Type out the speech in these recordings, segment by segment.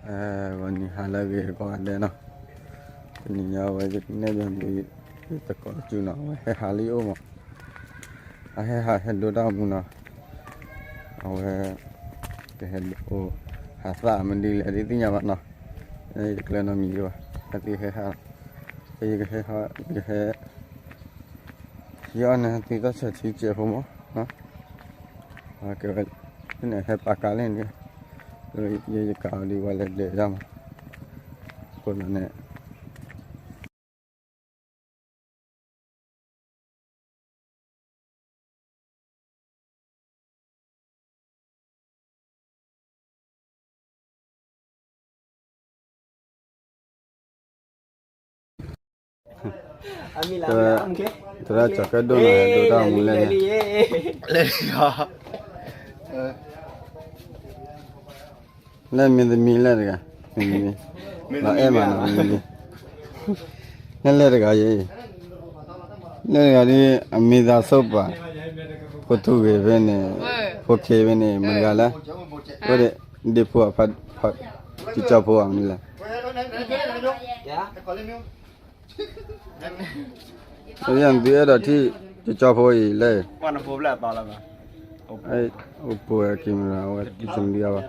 အဲ, ဂီၤနံၤဟါလၢအဂ့ၤကိးဂၤဒဲးနီၤ, တနံၤညါဝဲယကနဲၣ်ဘၣ်သု ယသကိးတစုနီၤ, အဝဲဟဲဟးလၢယအိၣ်မး, အဟဲဟးဟဲဒိတၢ်မူနီၤ, အဝဲ ကဟဲဒိ ဟးသၣ်မနုၤလဲၣ် ဒ်သ့ၣ်ညါဘၣ်နီၤ, ယတကျၢၤနီတမံၤဘၣ်, အသုဟဲဟး, ယကဟဲဟး ယကဟဲ ယအီၣ်န့ၣ်သုတၢ်ဆၢထံကဲးဖိမး, ကဲဝဲ န့ၣ်ဟဲပာ်ကါလၢန့ၣ်, ယယကးအီၤဒ်ဝဲလဲၤဒၢးတၢ်မး, အဃိန့ၣ် သရၣ်ကၠီၤကၢၣ်ဒိၣ်နီၤ ဟဲဒိတၢ်မူလဲၣ်န့ၣ်, လၢမ့ၢ်သမံလၢတဂၤ, မ့ၢ်သမံ, လီၤအဲၣ်မးနီၤ မ့ၢ်သမံ, လၢလဲၣ်တဂၤယဲ, လၢတဂၤဒ် အမံၤသးစိၣ်ပာ်, ဖိထူဂ့ၤဖဲန့ၣ်, ဖိခ့ဖဲန့ၣ် မတၤတဂၤလဲၣ်, ဝဲဒၣ် ဒ့ဖိအဖါ, ကၠီဖိအမနုၤလဲၣ် ယသုအဲၣ်ဒိးထံၣ် ကၠီဖိအံၤလဲၣ်, အိၣ်ပိာ်ဝဲ camera ဝဲ တံၤစမံဒံအါဘၣ်,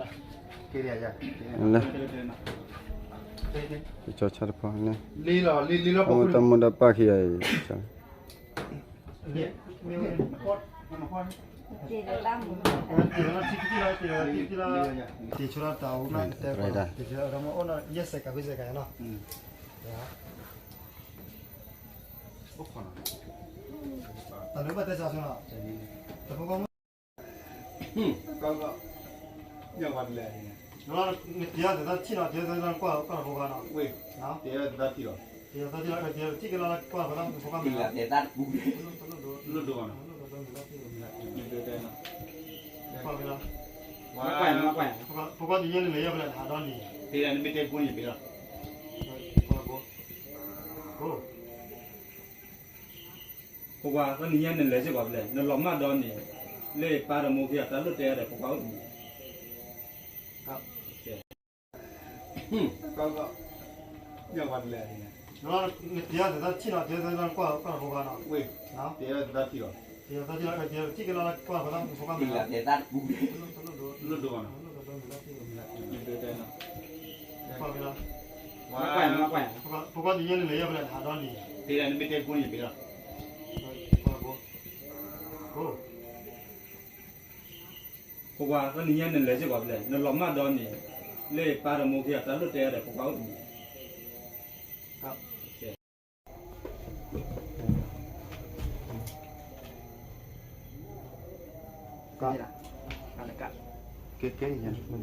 လၢ ကၠီဆၣ်တဖီန့ၣ်, တၢ်မူတၢ်ပာ်ခံဂၤအံၤ, တံၤဆိတၢ်တၢ်အိၣ်မး တၢ်အိၣ်မး ယဲၢ်စဲးကး ဃုစဲးကးနီၤ တၢ်လၢဘၣ်တဲစးဆိနီၤ တဖိကီၢ်မုၣ် တံၤသၣ်ထံၣ်နီၤ တံၤသၣ်ထံၣ်လီၤ ကွၢ်လီၤဖိခွါနီၤ တံၤသၣ်ထံၣ်လီၤ တံၤသၣ်ထံၣ်က့ၤလီၤ ကွၢ်လီၤဖိခွါမ့ၢ် ဖိခွါတံၤညါန့ၣ်လဲၤယဲၢ်ဖဲလဲၣ် ဟးဒီနံၤ တံၤသၣ်နမ့ၢ်တဲကိးန့ၣ်ယပ့ၤလီၤ ဖိခွါ တနံၤညါနလဲၤစ့ၢ်ကီးဖဲလဲၣ် နလီၤမၢ်ဒီးန့ၣ် လၢပၢ်ဒီးမိၢ်က့ၤအတၢ်လိၣ်တဲဒီးဖိခွါအိၣ်တမံၤ တံၤသၣ်ထံၣ်နီၤ တံၤသၣ်ထံၣ်လီၤ ကွၢ်လီၤဖိခွါနီၤ ဖိခွါတံၤညါန့ၣ်လဲၤယဲၢ်ဖဲလဲၣ် ဟးဒီနံၤ ဖိခွါ တနံၤညါနလဲၤစ့ၢ်ကီးဖဲလဲၣ် နလီၤမၢ်ဒီးန့ၣ် လၢပၢ်ဒီးမိၢ်က့ၤအတၢ်လိၣ်တဲဒီးဖိခွါအိၣ်တမံၤ